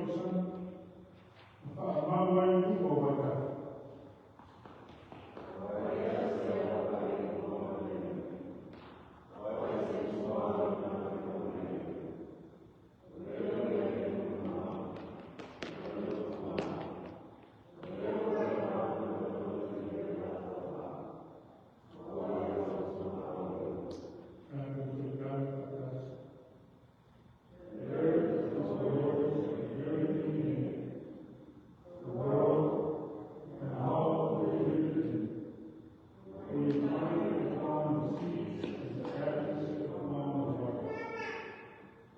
le sami, ma faamau ai i luga o vaitafe. The earth is the Lord's and everything in it, the world and all that is in it. For he founded it upon the seas and established it upon the waters.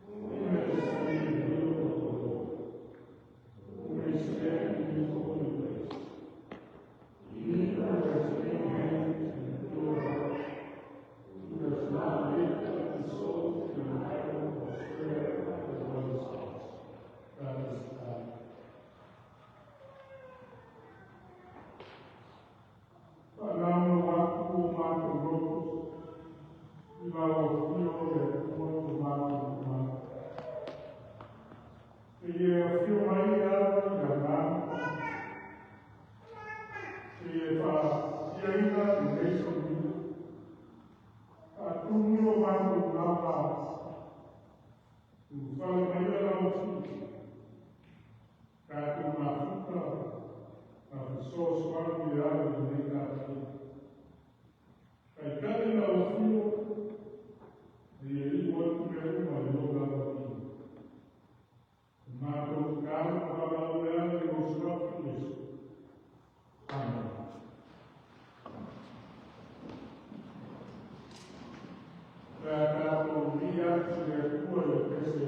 Who may ascend the hill of the Lord? Who may stand in his holy place? He who has clean hands and a pure heart, who does not lift up his soul to an idol or swear by what is false. That is God. Faalago atu o matou loto i lau afio le Atua o matou Tama. Se e afio mai lava i agaga, se e faasiaina lenei solia, faatumu lo matou lava, ulufale maia lau afio, tatou mafuta ma fesoasoani e ala i lenei tatou. Taitai lau afio, e ia iu atu mea uma i lou lavapapale. O matou tatalo ma valaau e ala i lou Suafa Iesu. Amen. Pe a tatou lia atu i le Atua i le pese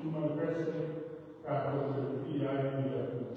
5 le pese, tatou te viia ai i le Atua.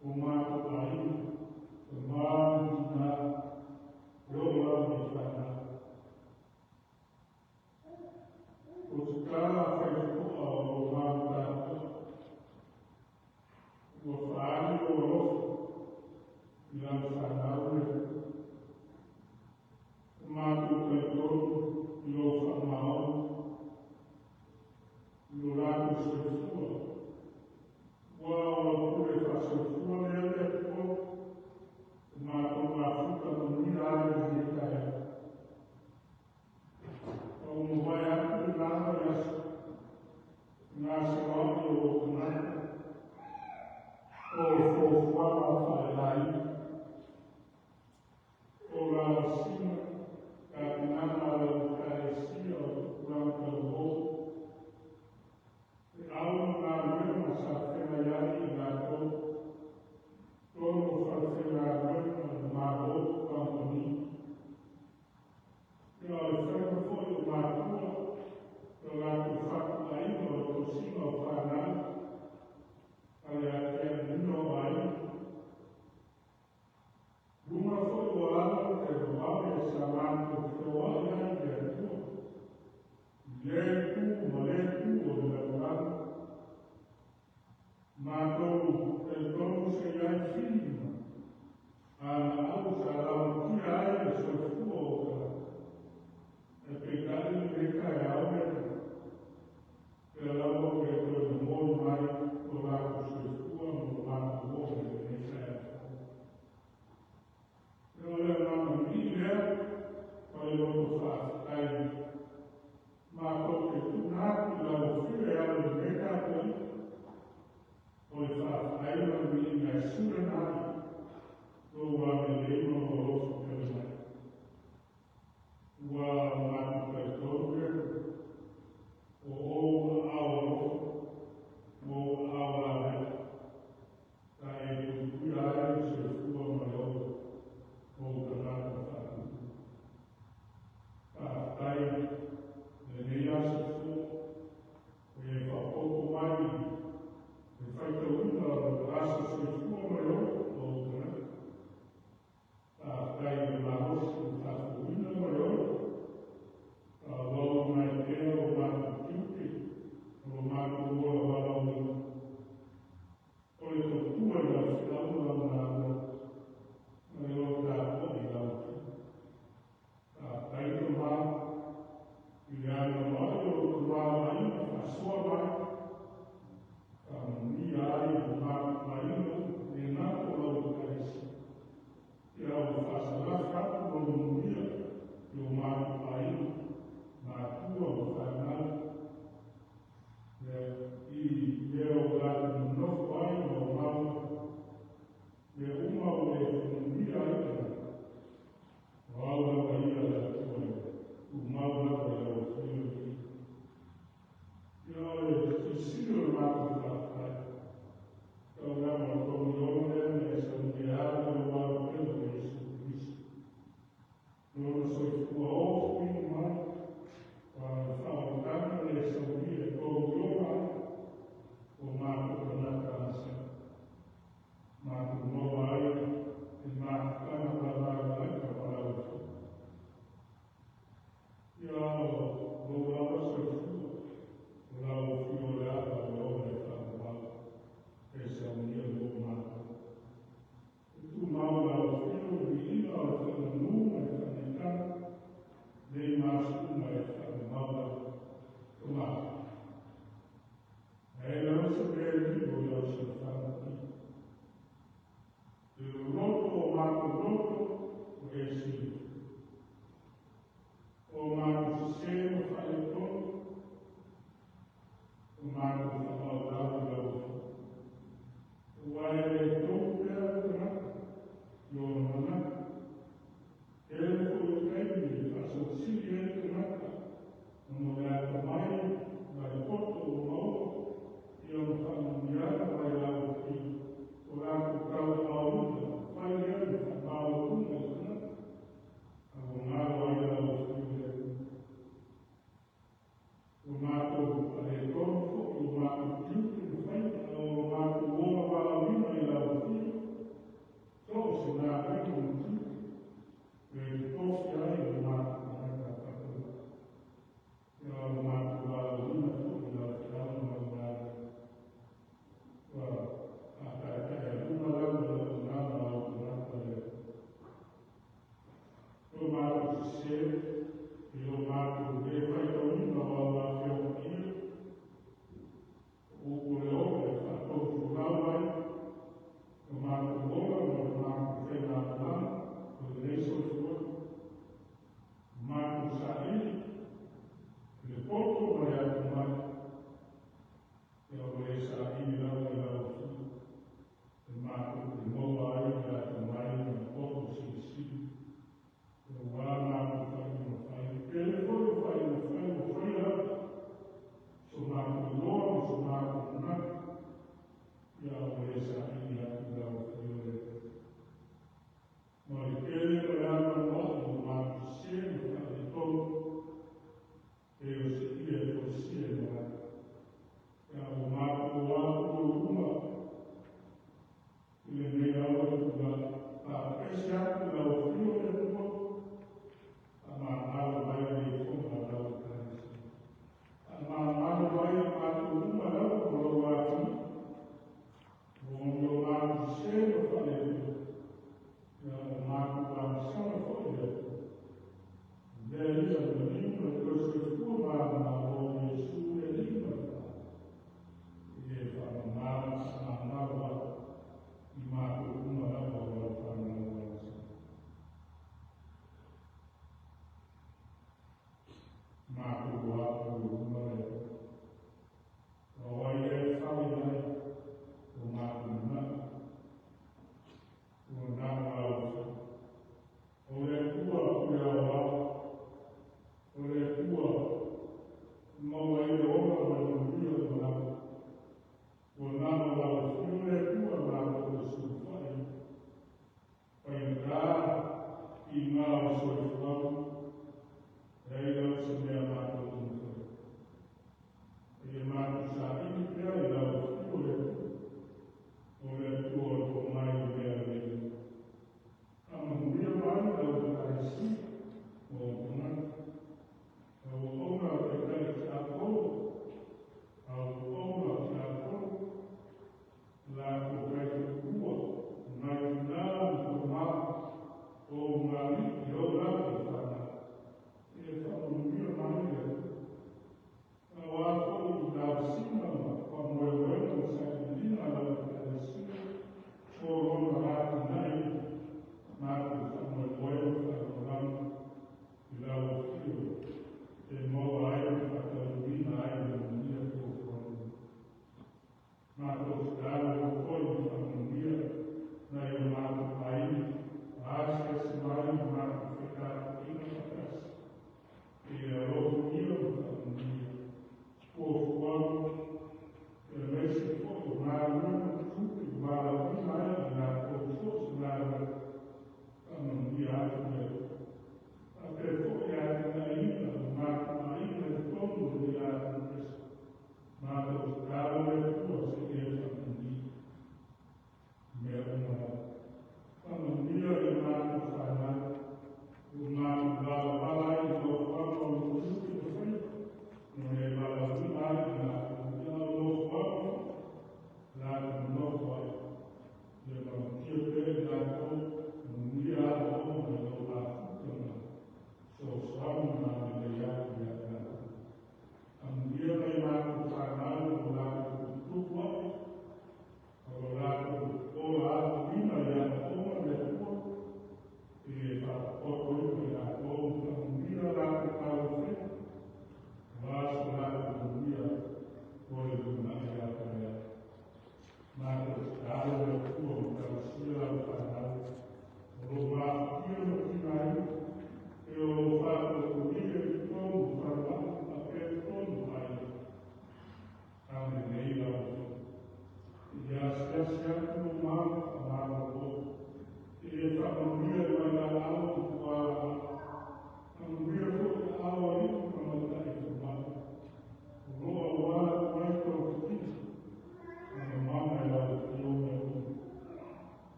O matou aiga, tama ma tinā, e oo lava i fanau. O se tala faitotoa o lo malu tapuai, ua faaali lou alofa i lau fanau le Ua matou talitonu i lou faamaoni i lo latou soifua, aua o lau pule faasoifua lea le Atua, ua matou mafuta manuia ai i lenei taeao. A ua mavae atu le la vaiaso, i gasoloai o lou tagata, o fuafuaga faaleaiga, o le asiga tapenaga a lau Ekalesia o tupulaga talavou, feau ma galuega sa feagai ai i latou, totonu o falefaigaluega a le Malo ma kamupani. Ia, o le faiga foi o matua, o latou fatuaiga o le tausiga o fanau, a le atiaegaina o aiga. Mea uma lava. Faamanuia i matou fanau, ua matou valavala ai i nofoaga o nuu ma faiva, ina ne i valaauina ai i latou, ia o nofoaga latou nonofo ai. Ia malutia pea i latou, manuia aoaoga i lau afuta ma fesoasoani ma agalelei atu ia i latou. Amuia nai matou fanau o latou tuputupu ae, o lo latou ola atu.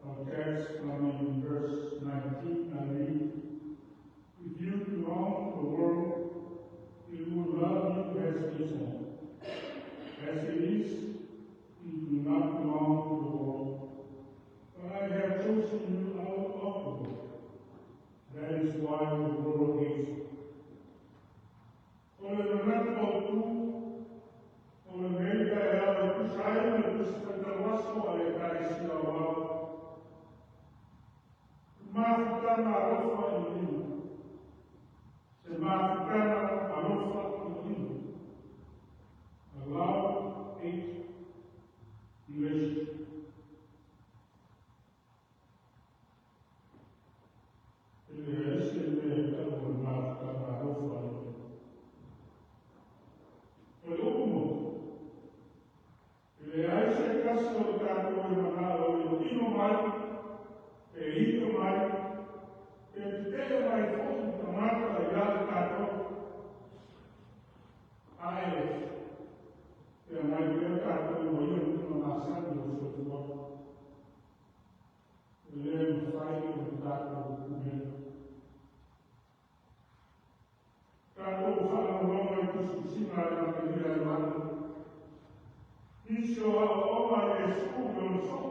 Our text from verse 19, I read, If you belong to the world, it will love you as its own. As it is, you do not belong to the world, but I have chosen you out of the world. is why the world hates you. O le manatu autu o lenei taeao e tusa ai ma le Tusi Faitauaso a le Ekalesia Aoao, Mafutaga Alofa Inoino. Se mafutaga alofa inoino. A love-hate relationship. E leai se mea e tau o le mafutaga alofa inoino. O le upu moni, e leai se tasi o tatou e manao e inoino mai, pe ita mai, pe tetee mai foi tagata ia i tatou. Ae feagai pea tatou ma ia luga masani o le soifuaga. E le mafai ona tatou pulea. Tatou faalogologo i tusitusiga a le Evakelia a Ioane. Nisi o aoaoga a Iesu i lona soo.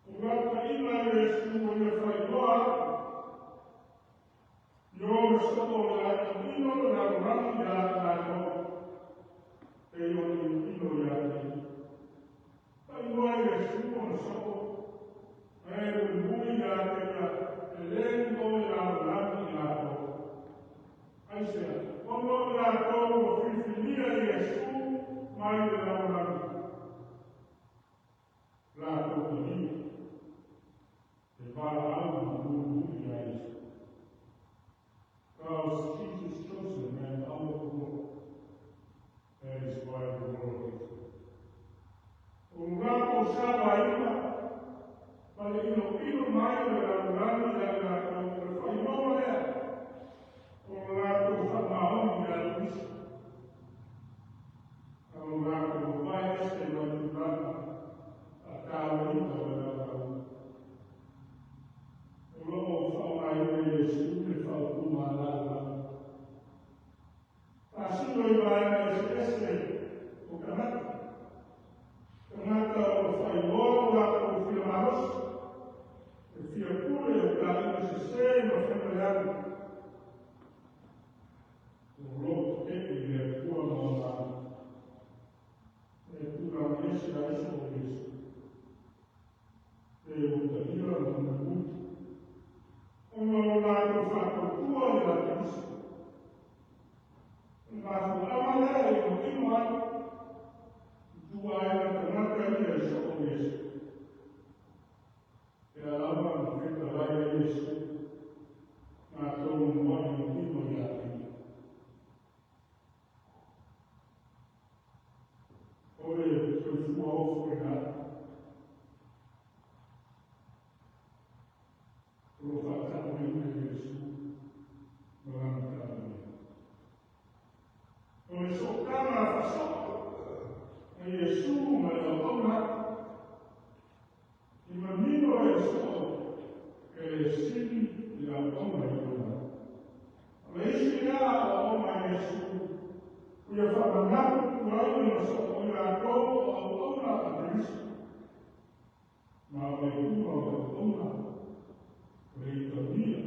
O lapataiga a Iesu o ia faailoa atu i ona soo o le a inoino le lalolagi ia i latou pei ona inoino ia te ia. Faailoa e Iesu ona soo ae mulimuli ia te ia e le ni o le lalolagi i latou. Aisea? Ona o i latou ua filifilia Iesu mai le lalolagi. Latou talia le valaau ma mulimuli ia Iesu. Because Jesus chosen them out of the world. That is why the world hates them. O lo latou sauaina ma le inoino mai o le lalolagi ia i latou, o le faailoga lea o lo latou faamaoni ia Keriso. A o lo latou mavae ese mai tulaga faatauaina o le lalolagi. O lo o faaaogaina e Iesu le faaupuga a lalolagi. Faasino i vaega eseese o tagata. Tagata o lo faailoa o latou fia malosi, e fia pule o taina sesē ma faiga leaga. O lo o tetee i le Atua ma ona aga. E tulaga ese ai soo o Iesu. E ua talia ma mulimuli. Ona o latou faatuatua ia Keriso. O le mafuaaga lea e inoino ai i ituaiga tagata ia i soo o Iesu. Pea lava na fetalai ai Iesu, matou muai inoino ia te ia. O le soifua ofo ina o lo o faatauaina e Iesu ma lana taavale. O le sootaga faasoo a Iesu ma le auauna, e manino ai le soo e le sili i le auauna i lona. O le isi lea aoaoga a Iesu, ua ia faamanatu atu ai ona soo o i latou o auauna a Keriso. Ma o le iuga o le auauna, o le itagia,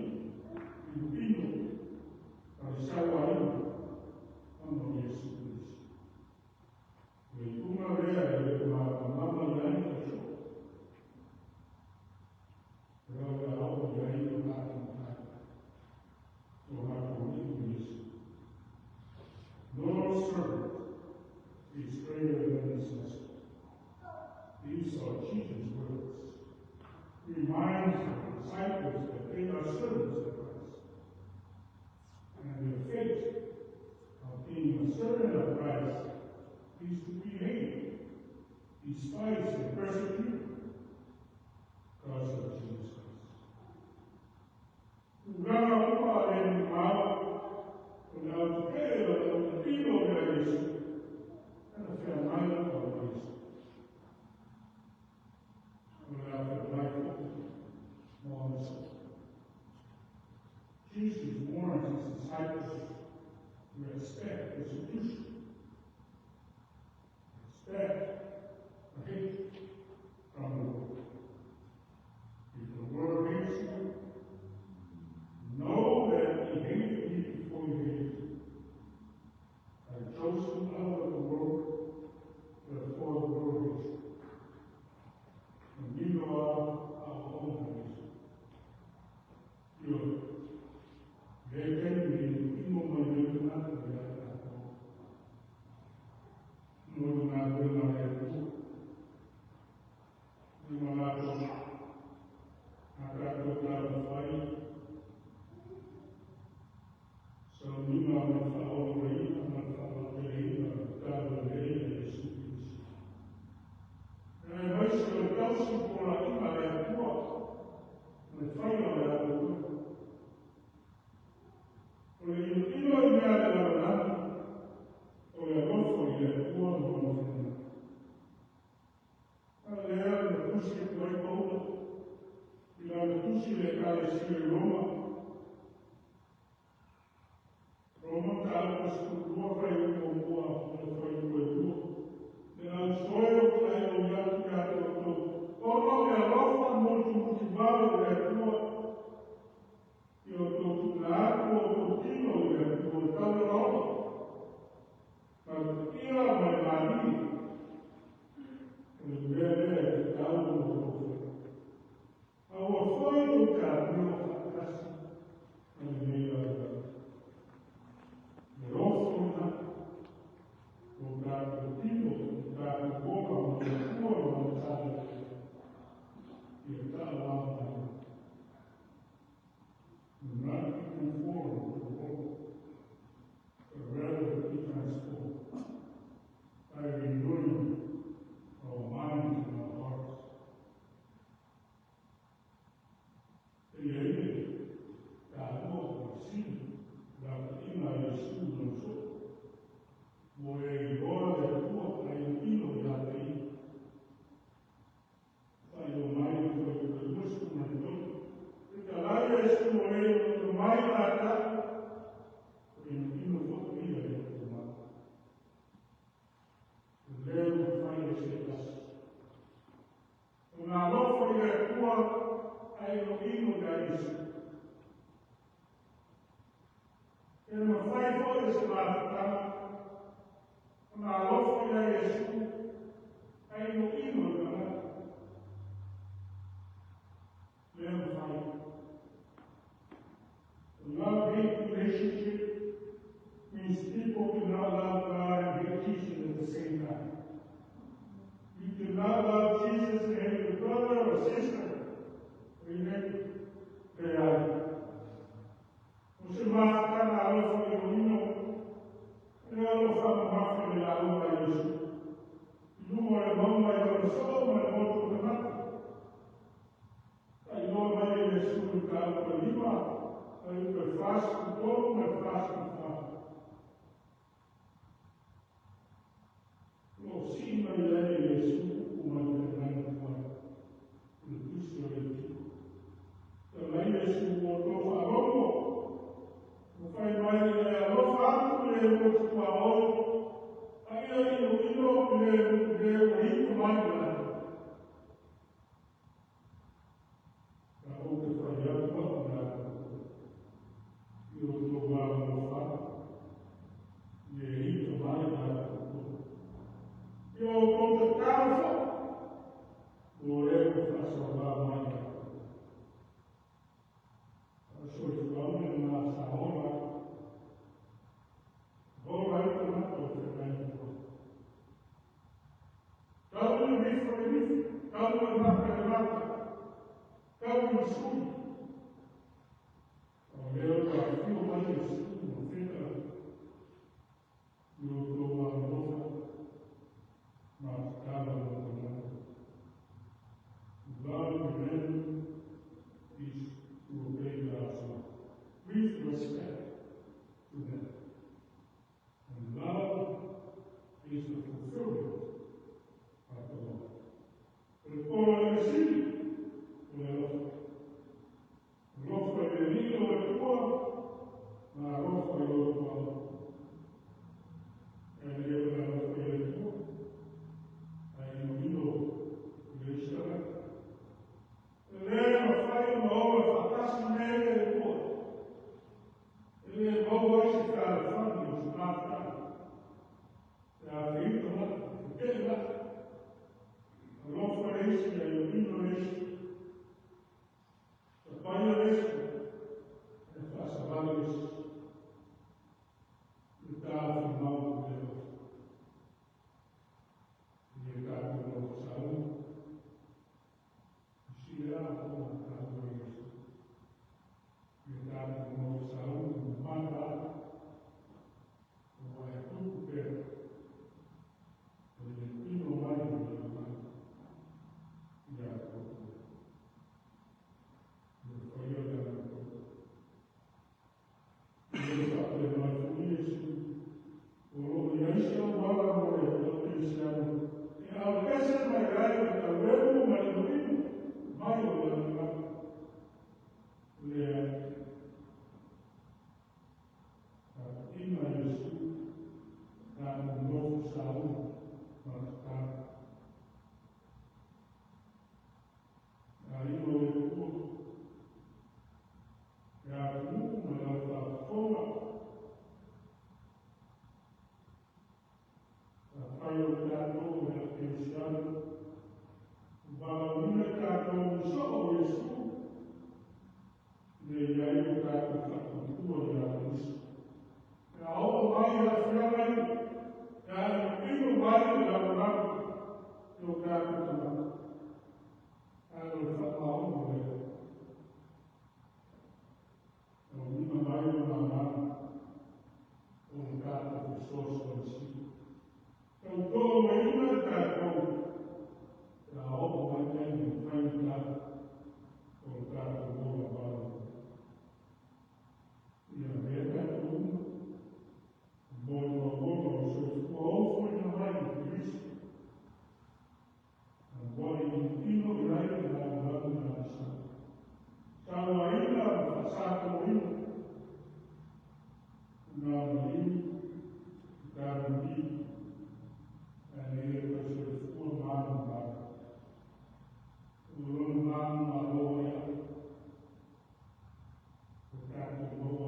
inoino, ma le sauaina ona o Iesu Keriso. O le iuga lea e le o malamalama i ai le soo. O le a oo i ai o latou matai. O latou alii o Iesu. No servant is greater than his master. These are Jesus' words. He reminds the disciples that they are servants of Christ. And their fate of being a servant of Christ is to be hated, despised, and persecuted because of Jesus Christ. Tulaga uma a le mao, o le au tetee o le au tatilo ia Iesu, ana feagai lava o Iesu. O le a feagai foi ma ona soo. Jesus warns his disciples to expect persecution, expect a hate from the world. If the world hates you, Ioe, le taimi e inoino mai ai tagata ia i tatou. Mo le galuega a le Atua. Le manatu, a tatou taumafai, sauniga ma le faaolaolaina ma le faalauteleina o le talalelei a Iesu Keriso. Aemaise o le tausi poloaiga a le Atua ma le faia o le amiotonu. O le inoino i mea a le lalolagi, o le alofa i le Atua ma Lona finagalo. A lea na tusi atu ai Paulo i lana tusi i le Ekalesia i Roma. Roma mataupu 12 fuaiupu 1 ma le fuaiupu 2. Le lausoe o te aiolia atu ia te outou, ona o le alofa mulimulitivale o le Atua, ia outou tuuina atu o outou tino i le Atua e tau olaola, ma le paia ma le malie, o le mea lea e tatau ona outou faia. A ua foi tou te amio faatasi ma lenei lalolagi. Le ofo lena, o tatou tino, o tatou ola ma le Atua ma le talalelei, ia taavao mai. Do not be conformed to the world, but rather be transformed by renewing our minds and our hearts. E i ai le taua o le sili lapaiga a Iesu i lona soo, ua e iloa le Atua ae inoino ia te ia. Faailoa mai le fuaiupu 23. Fetalai Iesu o le inoino mai la tau, o inoino foi ia i outou mai. O le mafai e se tasi ona alofa i le Atua ae inoino ia Iesu. E mafai foi e se mafutaga ona alofa ia Iesu ae inoino i tagata. Le mafai. The love-hate relationship means people cannot love God and hate Jesus at the same time. You cannot love Jesus and hate your brother or sister. Amen. Leai. O se mafutaga alofa inoino, le alofa mamafa i le lauga a Iesu. I luga o le mauga i lona soo ma le motu o tagata. Faailoa mai e Iesu i mataupu e 5, fuaiupu e 43 ma le 44. O lo o sii mai ai e Iesu upu mai le feagaiga tuai, i le tusi o Levitiko. Fetalai Iesu ua outou faalogo, ua fai mai ia e alofa atu i le ua tuaoi, a ia inoino i le ua ita mai ia. A ou te fai atu au ia te outou, i outou alolofa. I tatou nofo sauni ma mataala, ua e tupu pea e le tino mai o le lalolagi ia te outou. Le faia le amiotonu. E le faapea mai foi Iesu, o lo o i ai se auala mo le kerisiano e aveese mai ai o le taueu ma le inoino mai o le lalolagi. Leai. Tapuaiga a Iesu, tatou nofo sauni ma tatalo. Aiga o le Atua, le atunuu ma lau faafofoga, afai o tatou o le kerisiano, valaauina i tatou i soo o Iesu, ina ia ai o tatou faatuatua ia Keriso. E a oo mai aafiaga ia, e inoino mai le lalolagi i o tatou tagata, ae o le faamaoni lea. Tauina mai lona Agaga o le tatou fesoasoani sili. Tautoaluaina i tatou pe a oo mai taimi faigata o le tatou ola valaauina. Ia avea tatou uma molimauina o le soifua ofoina mai o Keriso. Aua inoino i ai le lalolagi na agasala. Sauaina ma faasatoloina. Na maliu, tatou ae ia tausoifua manumanu. O lona manumalo ai au. O tatou maua